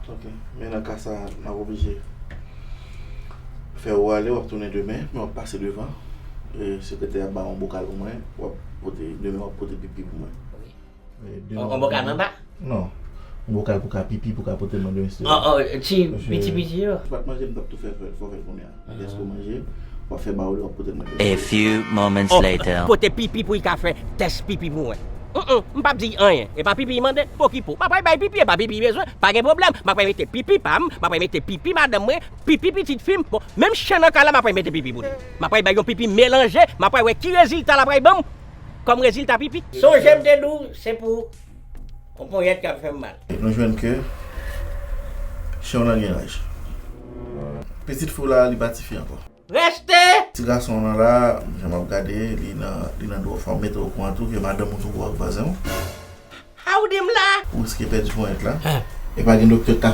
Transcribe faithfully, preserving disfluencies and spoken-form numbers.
Ok, men nan ka sa, m ap oblije fè ou ale, w ap tounen demen, men w ap pase devan. E, sekretè a ba yon bokal pou mwen, w ap pote, demen w ap pote pipi pou mwen. E, demen w ap pote. On bokal anba? Non. Yon bokal pou ka pipi, pou ka pote mwen demen, sè. Oh, oh, ti piti piti yo. Si w pa t manje, m t ap tou fè, fè, fè, fè l kounye a. Lè w manje, w ap fè bawle, w ap pote manje. A few moments later. Pote pipi pou l ka fè tès pipi pou mwen. Mm, mm, m p ap di anyen. E pa pipi l mande, pokipo. M ap bay pipi, e pa pipi l bezwen, pa gen pwoblèm. M ap mete pipi pa m, m ap mete pipi madanm mwen, pipi pitit fi m. Bon, menm chen nan kay la, m ap mete pipi pou li. M ap bay yon pipi melanje, m ap wè ki rezilta l ap ban m kòm rezilta pipi. Sonje m te di w, se pou yon ponyèt k ap fè m mal. Nou jwenn ke chen w nan gen laj. Pitit fi w la, li pa tifi ankò. Reste! Ti gason w lan la, jan m ap gade, li nan, li nan dwòl, fò m mete w okouran tou ke madanm ou tou gwo ak vwazen w. Sa w di m la? Ou riske pèdi ponyèt la. E pa gen doktè k ka